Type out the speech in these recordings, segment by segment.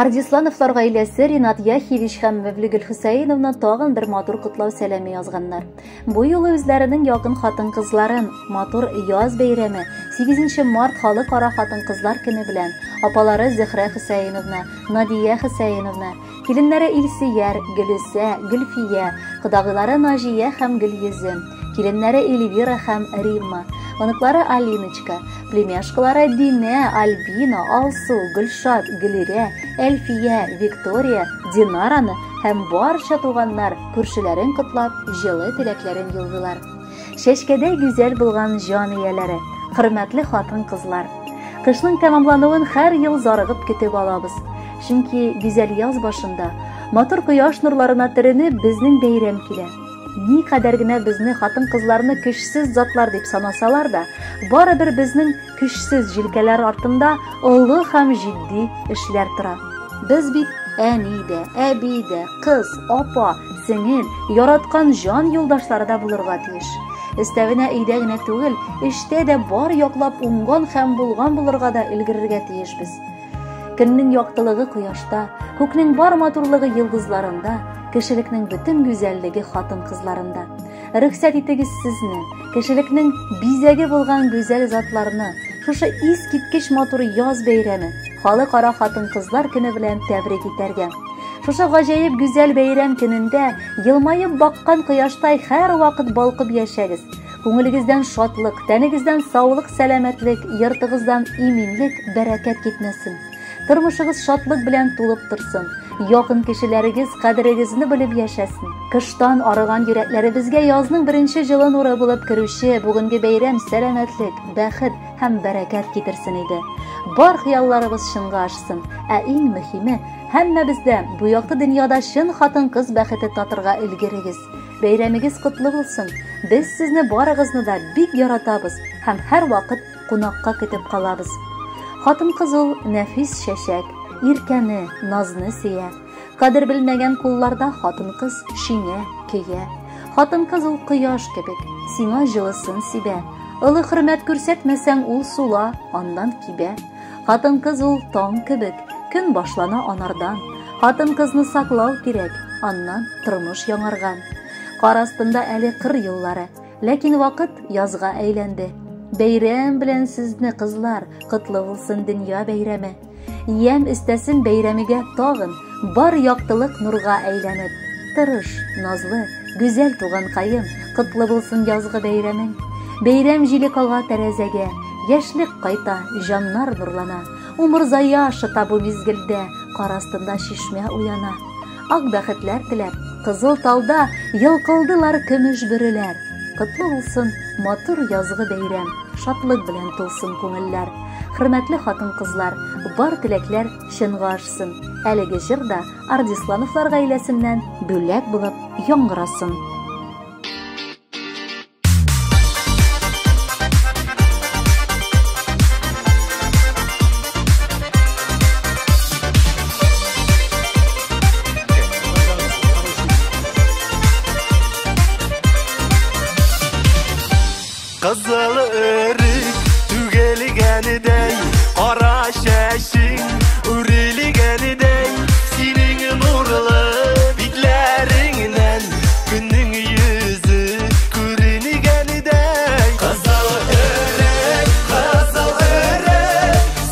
Ардислановлар гаиләсе Ринат Яхиевич һәм Мөвлегөл Хөсәеновна тагын бер матур котлау сәламе язганнар. Бу юлы үзләренең якын хатын-кызларын матур яз бәйрәме, 8 март халыкара хатын-кызлар көне белән апалары Зөһрә Хөсәеновна, Надия Хөсәеновна, киленнәре Илсөяр, Гөлүсә, Гөлфия, кодагыйлары Наҗия һәм Гөлйөзем, киленнәре Эльвира һәм Римма, оныклары Алиночка, племяшкалары Динә, Альбина, Алсу, Гөлшат, Гөлирә, Әлфия, Виктория, Динараны һәм барча туганнар, күршеләрен котлап, җылы теләкләрен юллыйлар. Чәчкәдәй гүзәл булган җан ияләре, хөрмәтле хатын-кызлар! Кышның тәмамлануын һәр ел зарыгып көтеп алабыз. Чөнки гүзәл яз башында, матур кояш нурларына төренеп, безнең бәйрәм килә. Никадәр генә безне хатын-кызларны көчсез затлар дип санасалар да, барыбер безнең көчсез җилкәләр артында олы һәм җитди эшләр тора. Без бит әни дә, әби дә, кыз, апа, сеңел, яраткан җан юлдашлары да булырга тиеш. Өстәвенә өйдә генә түгел, эштә дә бар яклап уңган һәм булган булырга да өлгерергә тиешбез. Көннең яктылыгы кояшта, күкнең бар матурлыгы йолдызларында, кешелекнең бөтен гүзәллеге хатын-кызларында. Рөхсәт итегез сезне, кешелекнең бизәге булган гүзәл затларны, шушы искиткеч матур яз бәйрәме, Халыкара хатын-кызлар көне белән тәбрик итәргә. Шушы гаҗәеп гүзәл бәйрәм көнендә елмаеп баккан кояштай һәрвакыт балкып яшәгез. Күңелегездән шатлык, тәнегездән саулык, сәламәтлек, йортыгыздан иминлек, бәрәкәт китмәсен. Тормышыгыз шатлык белән тулып торсын. Якын кешеләрегез кадерегезне белеп яшәсен. Кыштан арыган йөрәкләребезгә язның беренче җылы нуры булып керүче бүгенге бәйрәм сәламәтлек, бәхет һәм бәрәкәт китерсен иде. Бар хыялларыбыз чынга ашсын. Ә иң мөһиме, һәммәбез дә бу якты дөньяда чын хатын-кыз бәхете татырга өлгерегез. Бәйрәмегез котлы булсын. Без сезне барыгызны да бик яратабыз һәм һәрвакыт кунакка көтеп калабыз. Хатын-кыз ул нәфис чәчәк, иркәне, назны сөя. Кадер белмәгән кулларда хатын-кыз шиңә, көя. Хатын-кыз ул кояш кебек, сиңа җылысын сибә. Олы хөрмәт күрсәтмәсәң, ул сула, аннан кибә. Хатын-кыз ул таң кебек, көн башлана анардан. Хатын-кызны саклау кирәк, аннан тормыш яңарган. Кар астында әле кыр юллары, ләкин вакыт язга әйләнде. Бәйрәм белән сезне, кызлар, котлы булсын дөнья бәйрәме. Ямь өстәсен бәйрәмегә тагын, бар яктылык нурга әйләнеп. Тырыш, назлы, гүзәл туганкаем, котлы булсын язгы бәйрәмең. Бәйрәм җиле кага тәрәзәгә, яшьлек кайта, җаннар нурлана. Умырзая шыта бу мизгелдә, кар астында чишмә уяна. Ак бәхетләр теләп, кызыл талда йолкылдылар көмеш бөреләр. Котлы булсын матур язгы бәйрәм, шатлык белән тулсын күңелләр. Хөрмәтле хатын-кызлар, бар теләкләр чынга ашсын. Әлеге җыр да Ардислановлар гаиләсеннән бүләк булып яңгырасын. Кызыл өрек түгелгәнедәй, кара чәчең үрелгәнедәй, синең нурлы битләреңнән көннең йөзе күренгәнедәй. Кызыл өрек,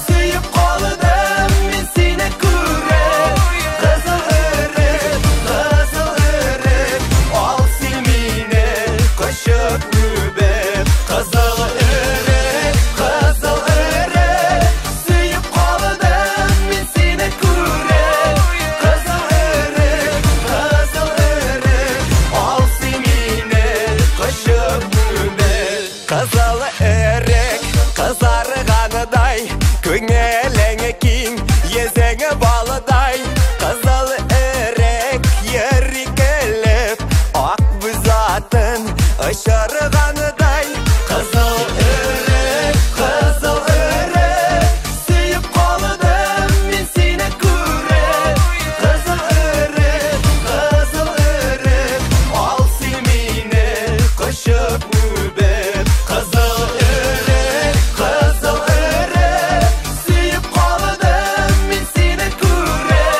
сөеп калдым мин сине күреп. Кызыл өрек, ал син мине кочып үбеп. Кызыл өрек, сөеп калдым мин сине күреп. Кызыл өрек, ал син мине кочып үбеп. Кызыл өрек, кызарганыдай, күңелең киң, йөзең балдай. Кызыл өрек, йөри көлеп, ак бүз атын очырганыдай. Кызыл өрек, сөеп калдым мин сине күреп. Кызыл өрек, ал син мине кочып үбеп. Кызыл өрек, сөеп калдым мин сине күреп.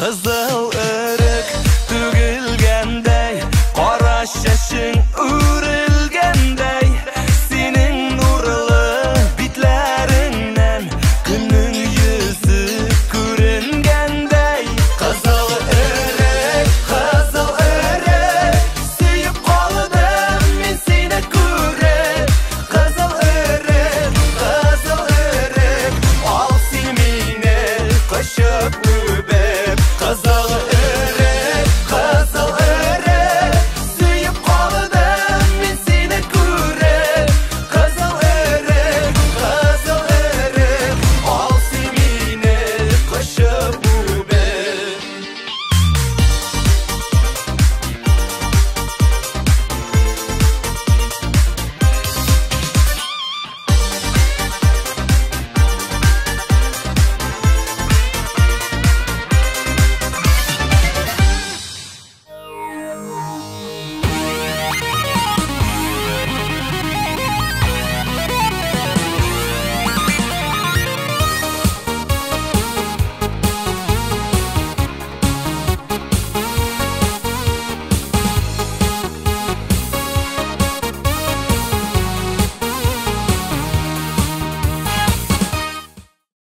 Кызыл